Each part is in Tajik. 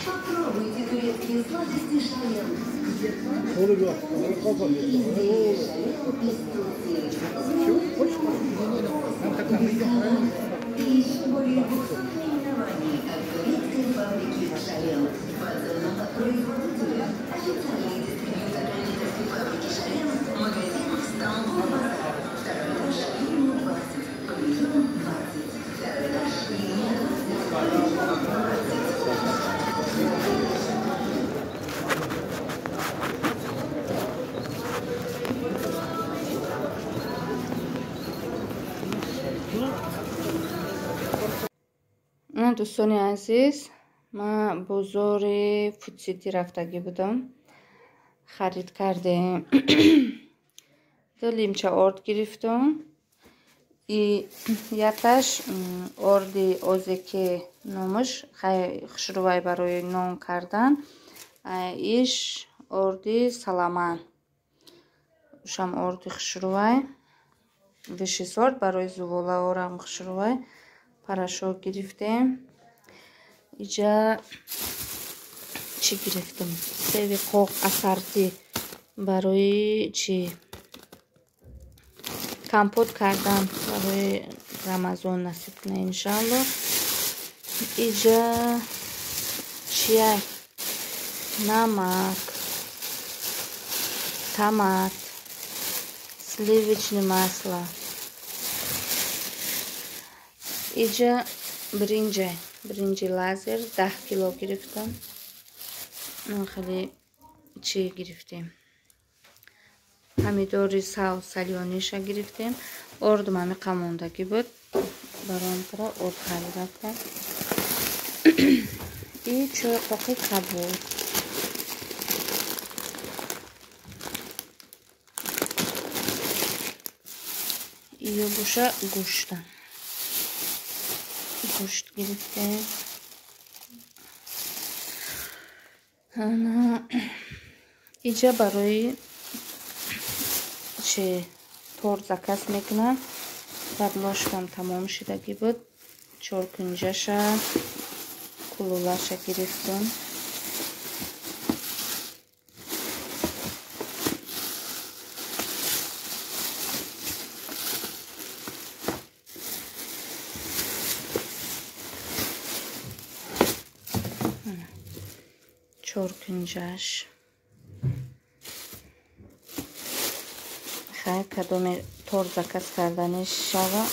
Попробуйте турецкие сладости Шалем. И еще более 200 наименований от турецкой фабрики Шалем. По ценам от производителя. Официальный дистрибьютор кондитерской фабрики Шалем. Магазин Стамбул-Базар. Второй этаж, линия 20. Павильон 20. Второй этаж, линия 20. Павильон 20. Дӯстони азиз, ман бозори Фудсити рафтагӣ будам, харид кардем. Ду лимча орд гирифтам и якташ орди озеке номаш хушрӯвай барои нон кардан, иш орди саламан, ушам орди хушрӯвай виши сорт барои зуволаорам хушрӯвай. Порошок гирифтем. Иҷа чӣ гирифтам? Севи қоқ ассорти барои чӣ? Компот кардан барои Рамазон насиб кунад иншаалло. Иҷа чия? Намак, томат, сливочное масло. Иҷа бринҷа, бринҷи лазер 10 кило гирифтам. Хеле чӣ гирифтем? Помидори сав салёниша гирифтем. Ордум ҳами қамондагӣ буд. Баром кара орд харид рафтам. И чой қоқи кабуд. Ё боша гӯшта. Гӯшт гирифтем. Иҷа барои чи торт заказ мекунам. Подложкам тамом шудагӣ буд. 4 кунҷаша кулулаша гирифтам. Чор кунҷаш. Хай кадоме торт заказ кардани шава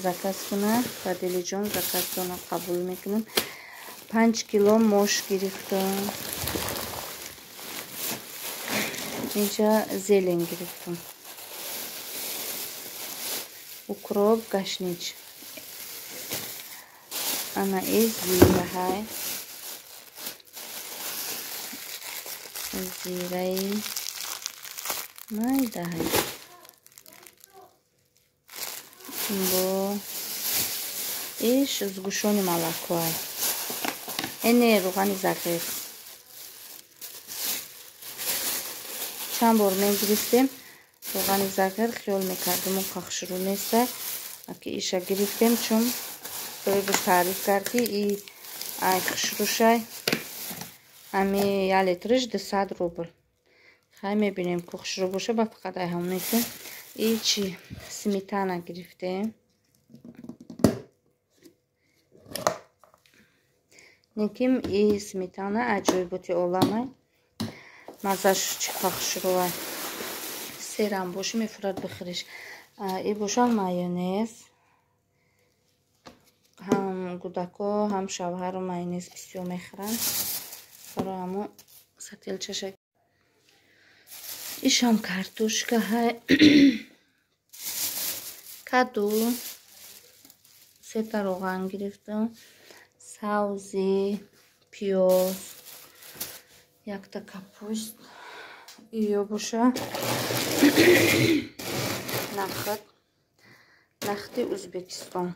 заказ кунад, ба дилиҷон заказтонро қабул мекунам. 5 кило мош гирифтам. Инҷа зелень гирифтам. Укроп, гашнич. Ана и зираҳай. Зираи майдаҳай. Бо иш сгущённый молокоай. Эне рӯғани зағир. Чанд бор мегирифтем рӯғани зағир, хиёл мекардем он қахшурӯ неста. Аки иша гирифтем, чун соҳибаш таъриф кард, ки и ай хушрӯшай. Ами як литриш 200 рубл. Хай мебинем ку хушрӯ боша, ба фақат ай ҳамон ки. И чи сметана гирифтем. Неким и сметана аҷоиботи оламай. Мазаш чи хушрӯай. Серам боши мефурад бихӯриш. И боша майонез. Ҳам гудако, ҳам шавҳару майонез бисёр мехӯранд. Барои ҳамо сателчаша. Ишам картошка ҳай. Каду. Сета роған гирифтам. Савзи, пиёз, якта капуст. Ё боша нахт, нахти Ӯзбекистон.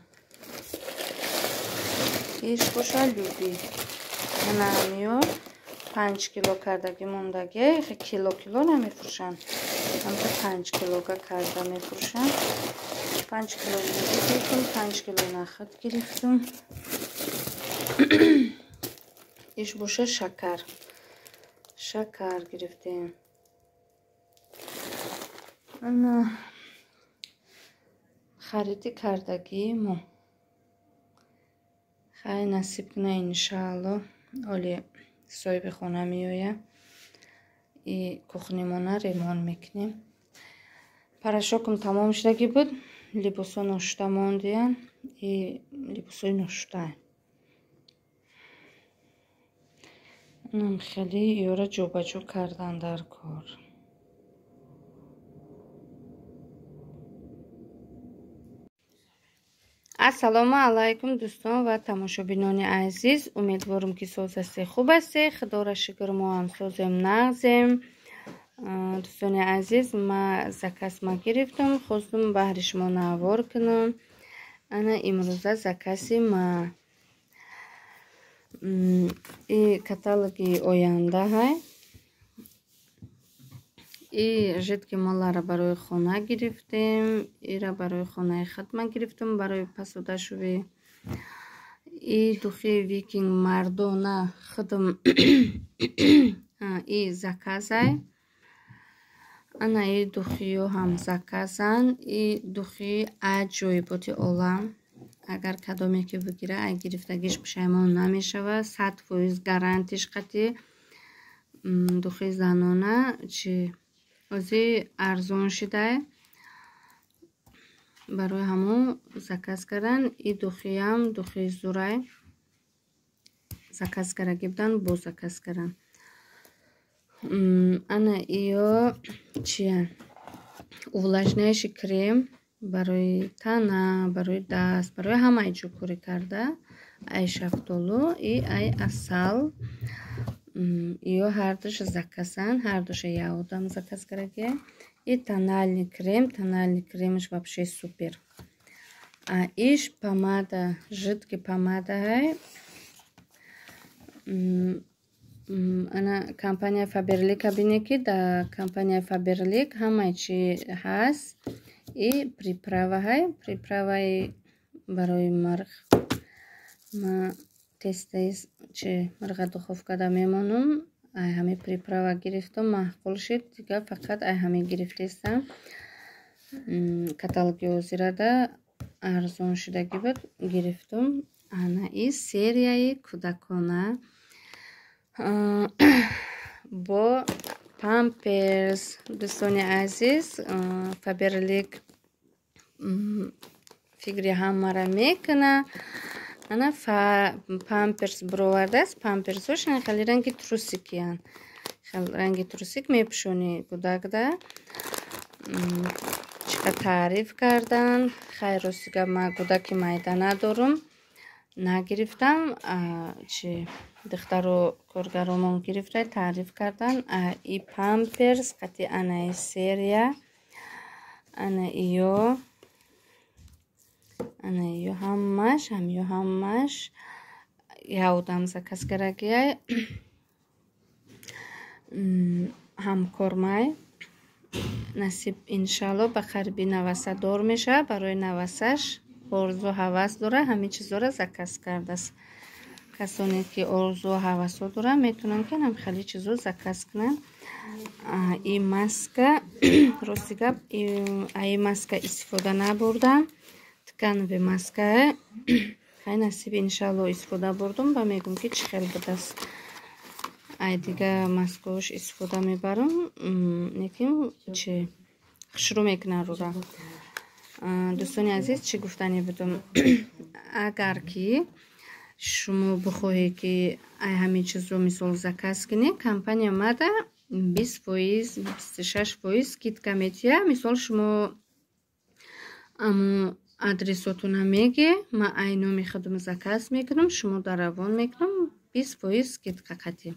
Иш боша люби. Ана ҳамиё 5 кило кардагӣ мондагӣ, кило кило намефурӯшанд. Ҳамта 5 килога карда мефурӯшам. 5 кило гирифтам, 5 кило нахӯд гирифтам. Иш боша шакар. Шакар гирифтем. Ана хариди кардагии мо. Хай насиб куна иншаалло. Оли соҳиби хона меояд. И кухнимона ремонт мекунем. Порошокам тамом шудагӣ буд. Либосо ношуда мондиянд. И либосои ношуда. Нам хеле ёра ҷобаҷо кардан дар кор. Ассалому алайкум дӯстон ва тамошобинони азиз. Умедворам ки соз ҳастед, хуб ҳастед. Худоро шукр, мо ҳам созем, нағзем. Дӯстони азиз, ма заказ ма гирифтам, хостум баҳри шумо навор кунам. Ана имрӯза закази ма и каталоги оянда ҳай. И жидки молара барои хона гирифтем, ира барои хонаи хидмат гирифтем, барои пасудашувӣ. И духи викинг мардона худам и заказай. Ана и духиё ҳам заказан. И духи аҷоиботи олам. Агар кадоме ки бигира, ай гирифтагиш пушаймон намешавад. 100% гарантиш қатӣ духи занона чи ози арзон шидай. Барои ҳамон заказ кардан. И духиам духи зурай заказ кардаги будан, боз заказ кардан. Ана иё чия увлажняющий крем барои тана, барои даст, барои ҳамаи ҷо кори карда. Ай шафтолу и ай асал. Иё ҳардуш заказан, ҳардуша як одам заказ кардаги. И тональный крем, тональный кремаш вообще супер. А иш помада, жидкий помада ҳай. Ана компания Фаберлик бинед ки дар компания Фаберлик ҳамаи чи ҳаст. И приправа ҳай, приправаи барои марғ. Ма тестаи чи марға духовкада мемонам. Ай ҳами приправа гирифтам, маъқул шид. Дига фақат ай ҳами гирифтестам. Каталоги ҳозирада арзон шудагӣ буд, гирифтам. Ана и серияи кӯдакона бо памперс. Дӯстони азиз, Фаберлик фикри ҳамаро мекунад. Ана памперс баровардааст. Памперсҳош хеле ранги трусикиянд. Ранги трусик мепӯшонӣ кӯдакда. Чӣ қадр таъриф кардан. Хайр, рости гап, ман кӯдаки майда надорам, нагирифтам. Чи духтару коргаромон гирифта, таъриф кардан. И памперс қати анаи серия, ана иё, ана иё ҳамаш, ҳамиё ҳамаш як одам заказ кардагиай. Ҳамкормай насиб иншалло ба қариби навасадор мешавад. Барои навасаш орзу ҳавас дора, ҳамин чизоро заказ кардааст. Касоне ки орзу ҳавасҳо доранд, метавонанд ки ҳам хеле чизо заказ кунанд. И маска, рости гап, ай маска истифода набурдам. Ткановый маска. Хай насиб иншалло истифода бурдум ва мегӯм ки чӣ хел будааст. Ай дига маскаош истифода мебарам, лекин чи хушрӯ мекунад рӯра. Дӯстони азиз, чӣ гуфтанӣ будум? Агар ки шумо бихоҳед ки ай ҳамин чизро мисол заказ кунед, компания мада 20%, 26% скидка метиҳад. Мисол шумо аммо адресотона меге, ман ай номи худам заказ мекунам, шумо дар равон мекунам, 20% скидка қатӣ.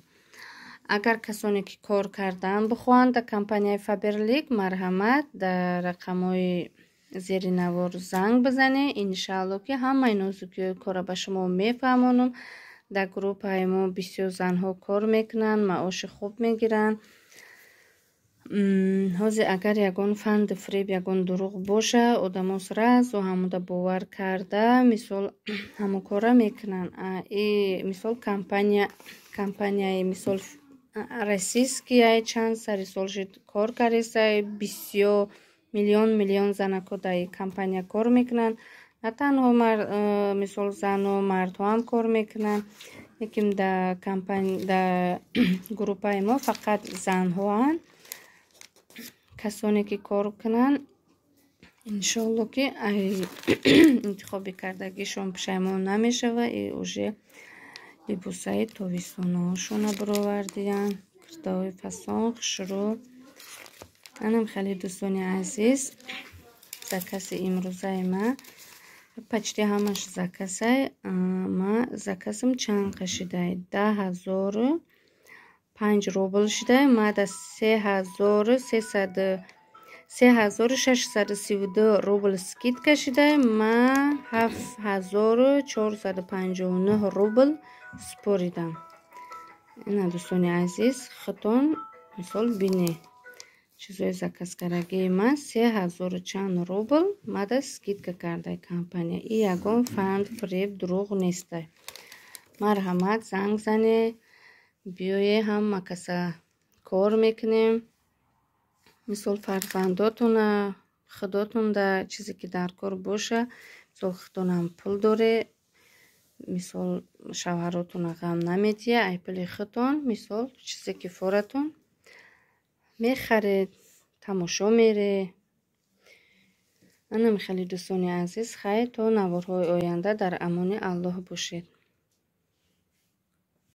Агар касоне ки кор кардан бихоҳанд дар компанияи Фаберлик, марҳамат дар рақамҳои зери навор занг бизанед. Иншаалло ки ҳамаи нозукиҳои корро ба шумо мефаҳмонам. Дар группаи мо бисёр занҳо кор мекунанд, маоши хуб мегиранд. Ҳозир агар ягон фанду фиреб, ягон дурӯғ боша, одамо сразу ҳамуда бовар карда, мисол, ҳамон корра мекунанд. И мисол, компанияи, мисол, российскияй, чанд сари сол шуд кор кардесай, бисёр миллион миллион занако дар компания кор мекунанд. На танҳо мисол, зану мардҳо ҳам кор мекунанд, лекин дар группаи мо фақат занҳоанд. Касоне ки кор кунанд, иншоалло, ки интихоби кардагишон пушаймон намешава. И уже либосаи тобистонаҳошона баровардиянд, куртаҳои фасон, хушрӯ. Анам хеле, дӯстони азиз, закази имрӯзаи ма почти ҳамаш заказай. Ма заказам чанд қашидай? 10 005 рубл шидай. Ма да 3632 рубл скидка шидай. Ма 7459 рубл споридам. Ина, дӯстони азиз, худтон, мисол, бине, чизои заказ кардагии ман 3000-у чанд рубл мада скидка кардай компания. И ягон фанд, фиреб, дурӯғ нестай. Марҳамат, занг зане, биёе, ҳама каса кор мекунем. Мисол, фарзандотона, худотонда чизе ки дар кор боша, мисол, худтонам пул доре, мисол, шавҳаротона ғам намедиҳа, ай пули худтон, мисол, чизе ки форатон мехаред, тамошо мере. Анам хеле, дӯстони азиз, хайр, то наворҳои оянда, дар амони Аллоҳ бошед.